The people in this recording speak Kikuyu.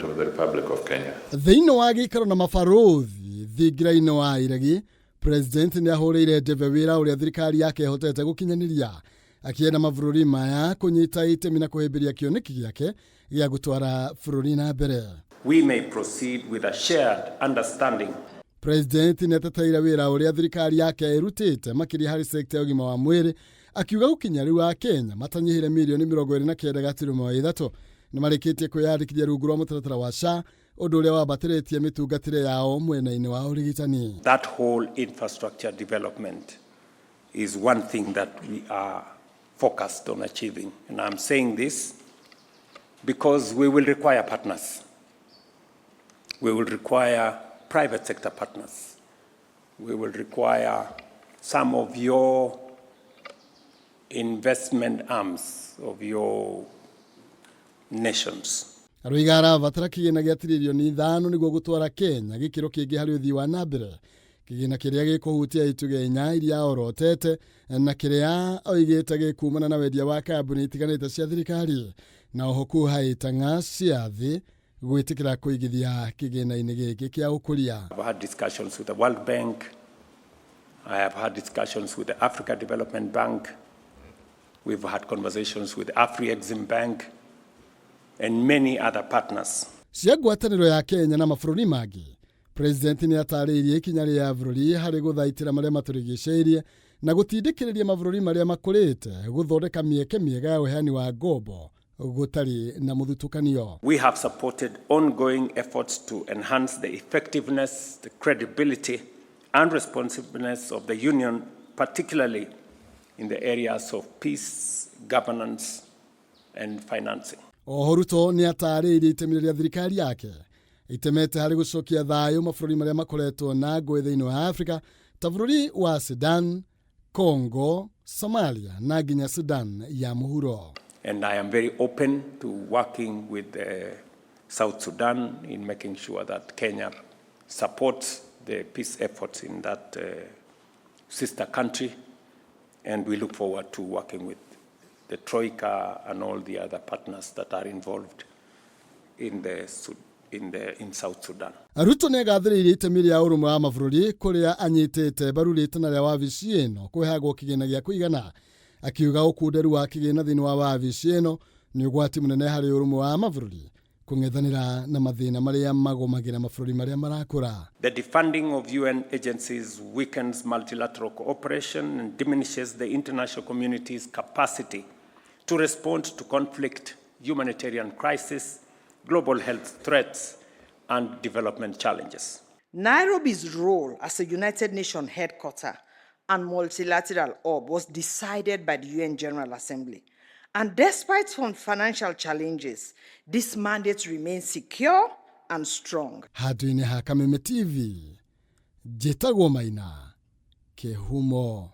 Of the Republic of Kenya. Thĩinĩ wa gĩikaro na mabarũthi thingira-inĩ wa iregi, President nĩ ahũrĩire ndebe wĩra ũrĩa thirikari yake ĩhotete gũkinyanĩria, akĩenda mabũrũri maya kũnyita itemi na kũhĩmbĩria kĩoneki gĩake gĩa gũtwara bũrũri na mbere. We may proceed with a shared understanding. President nĩ ateteire wĩra ũrĩa thirikari yake ĩrutĩte, makĩria harĩ sekta ya ũgima wa mwĩrĩ, akiuga gũkinya rĩu a Kenya matanyihĩre mirioni 29.3 nĩ marĩkĩtie kwĩyandĩkithia rungu rwa mũtaratara wa SHA, ũndũ ũrĩa wambatĩrĩtie mĩtungatĩre yao mwena-inĩ wa ũrigitani. That whole infrastructure development is one thing that we are focused on achieving. And I'm saying this because we will require partners. We will require private sector partners. We will require some of your investment arms of your nations. Aroiga arabatara kĩgĩna gĩa tiririoni 5 nĩguo gũtwara Kenya gĩkĩro kĩngĩ harĩ ũthii wa na mbere, kĩgĩna kĩrĩa gĩkũhutia itugĩ 4 iria orotete na kĩrĩa oigĩte gĩkumana na wendia wa kambuni itiganĩte cia thirikari, na oho kuha itang'a cia thĩ gwĩtĩkĩra kũigithia kĩgĩna-inĩ gĩkĩ kĩa ũkũria. I've had discussions with the World Bank. I have had discussions with the Africa Development Bank. We've had conversations with Afri-Exim Bank and many other partners. Cia ngwatanĩro ya Kenya na mabũrũri mangĩ, President nĩ atarĩirie ikinya rĩa bũrũri harĩ gũthaitĩra marĩa matũrigicĩirie na gũtindĩkĩrĩria mabũrũri marĩa makũrĩte gũthondeka mĩeke mĩega ya ũheani wa ngombo gũtarĩ na mũthutũkanio. We have supported ongoing efforts to enhance the effectiveness, the credibility, and responsiveness of the Union, particularly in the areas of peace, governance, and financing. Oho Ruto nĩ atarĩirie itemi rĩrĩa thirikari yake itemete harĩ gũcokia thayũ mabũrũri marĩa makoretwo na ngũĩ thĩinĩ wa Afrika, ta bũrũri wa Sudan, Congo, Somalia na nginya Sudan ya mũhuro. And I am very open to working with South Sudan in making sure that Kenya supports the peace efforts in that sister country. And we look forward to working with the Troika and all the other partners that are involved in South Sudan. Ruto nĩ agathĩrĩirie itemi rĩa ũrũmwe wa mabũrũri, kũrĩa anyitĩte mbaru rĩtana rĩa wabici ĩno kũheagwo kĩgĩna gĩa kũigana, akiuga ũkunderu wa kĩgĩna thĩinĩ wa wabici ĩno nĩ ũgwati mũnene harĩ ũrũmwe wa mabũrũri kũng'ethanĩra na mathĩna marĩa magũmagĩra mabũrũri marĩa marakũra. The defunding of UN agencies weakens multilateral cooperation and diminishes the international community's capacity to respond to conflict, humanitarian crisis, global health threats, and development challenges. Nairobi's role as a United Nations headquarters and multilateral hub was decided by the UN General Assembly. And despite some financial challenges, this mandate remains secure and strong. Handũ-inĩ ha Kameme TV, njĩtagwo Maina Kĩhumo.